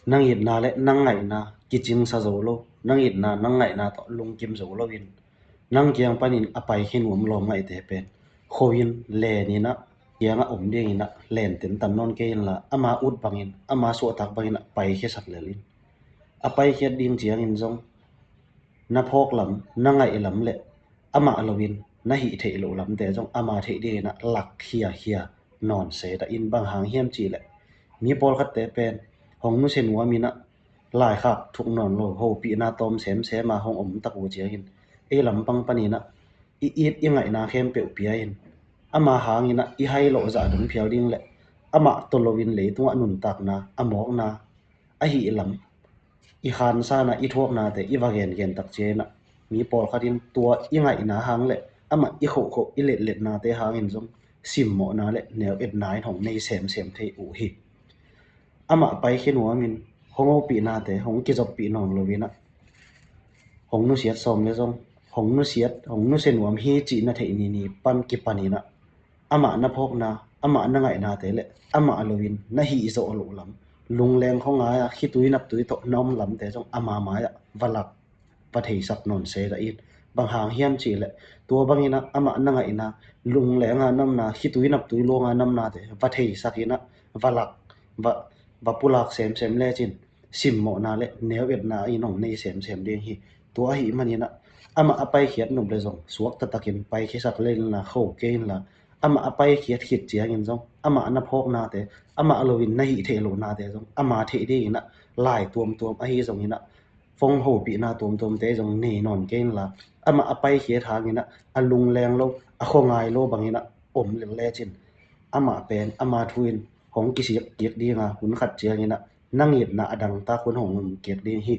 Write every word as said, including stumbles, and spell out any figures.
nang itna le nang ngaihna kicingsa zo lo, nang itna nang ngaihna tawh lungkim zo loin, nang kiang panin a paikhia nuam lawm ngaihte pen kho in len inah, kiangah om dinginah len tentan nawn kei inla, ama ut bangin, ama suahtak banginah paikhiasak lel in. A paikhiat ding ciangin zong na phawk lam, na ngaih lam le amah loin na hih theih loh lamte zong ama theih dinginah lak khiakhia nawn se dah in. Bang hang hiam cihleh, mi pawlkhatte pen hong nusia nuam inah, laikhak thuk nawn lo, hopihna tawm semsem a hong om tak uh ciangin, ei lampang paninah i it i ngaihna khempeuh pia in, ama hanginah i hai lawh zah dong phial ding le amah tawh loin leitungah nuntakna, a mawkna, a hih lam, i khansana, i thuaknate i va gengen tak cianginah, mi pawlkhat in tua i ngaihna hang le amah i khohkhoh, i letletnate hangin zong simmawhna le neu etna in hong nei semsem thei uh hi. Amah paikhia nuamin hong hopihnate hong kizoppih nawn loinah, hong nusiat sawm le zong, hong nusiat, hong nusia nuam hi cih na theih ni ni pan kipaninah, amah na phawkna, amah na ngaihnate le amah loin na hih zawh loh lam, lungleng khawngai-a khitui naptui tawh na om lamte zong ama mai-ah va lak, va theisak nawn se dah in. Bang hang hiam cihleh, tua banginah amah na ngaihna, lunglenga namna, khitui naptui luanga namnate va theisak inah, va lak, va, va pulak semsem lecin, simmawhna le neu etna in hong nei semsem ding hi. Tua ahih maninah amah a paikhiat nop le zong suakta takin paikhiasak le inla, kho kei inla, amah a paikhiat khit ciangin zong amah na phawknate, amah loin na hih theih lohnate zong ama theih dinginah, lai tuamtuam ahi zonginah, phone hopihna tuamtuamte zong nei nawn kei inla, amah a paikhiat hanginah a lungleng lo, a khawngai lo banginah om lel lecin, amah pen ama thu in hong kisiak kik dinga, hun khat cianginah nang itna a dangtak hun hong om kik ding hi.